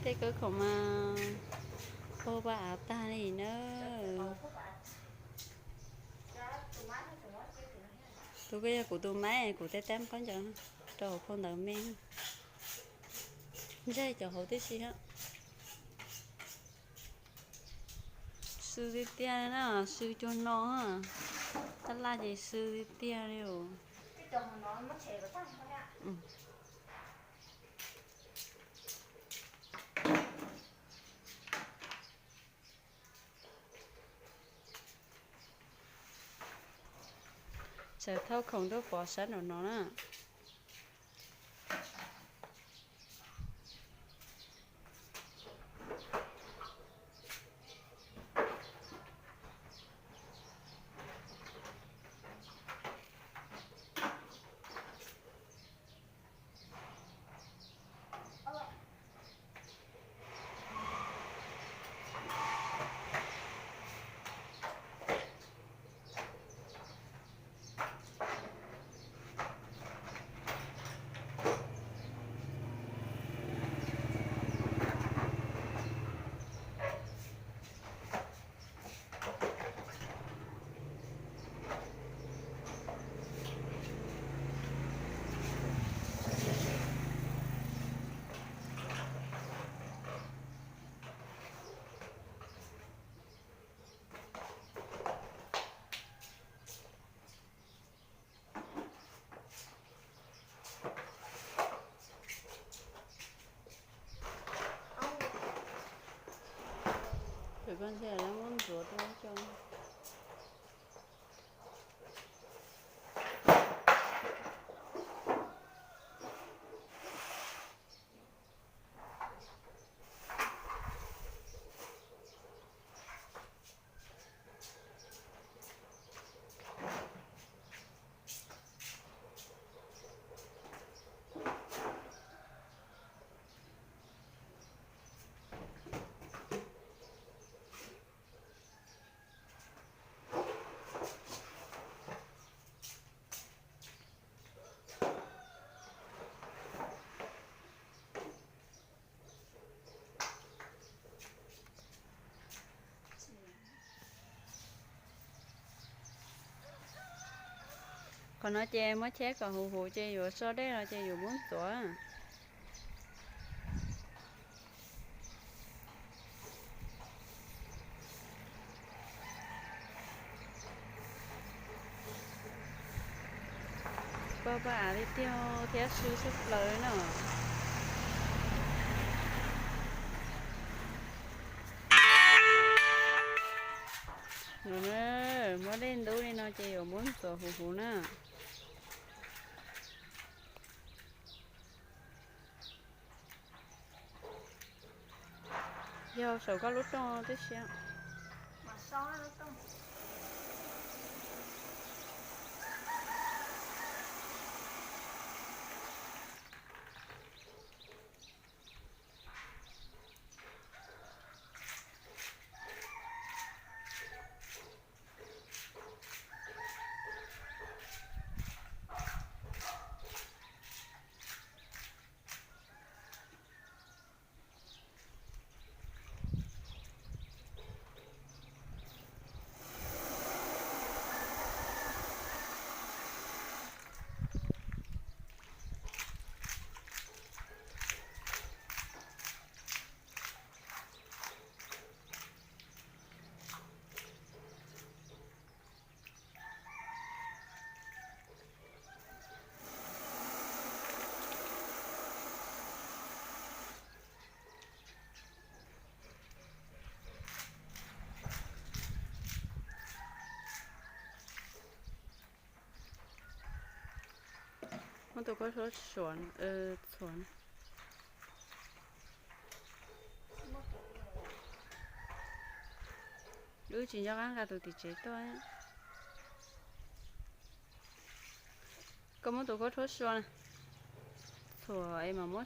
Tej kawb khoom mas pab pab av tag li na. Tus koj yog kuv tus maiv, kuv tej tab khaub ncaws rau hauv phau ntawv me. Ntseg cov hauv tib si. Sw tiag tiag na, sw cuag no. Tab laj ces sw tiag tiag li os. Txawm thauj khoom tuaj pov sab nraum no na. Ces koj ntsia lawv muab ntxuav rau coj. Qhov no ces muab cheb kom huv huv ces yuav so dej los ces yuav muab ntxuav. Pab pab av li tiag thiab sw sab plaws na. No na, muab dej ntub li no ces yuav muab ntxuav huv huv na. Yog saum koj lub rooj tib si. Muab tus khaub hlab txhuam, txhuam. Wb tsis nco qab nqa tus tim tsev tuaj. Koj muab tus khaub hlab sua na, txhuam es mam muab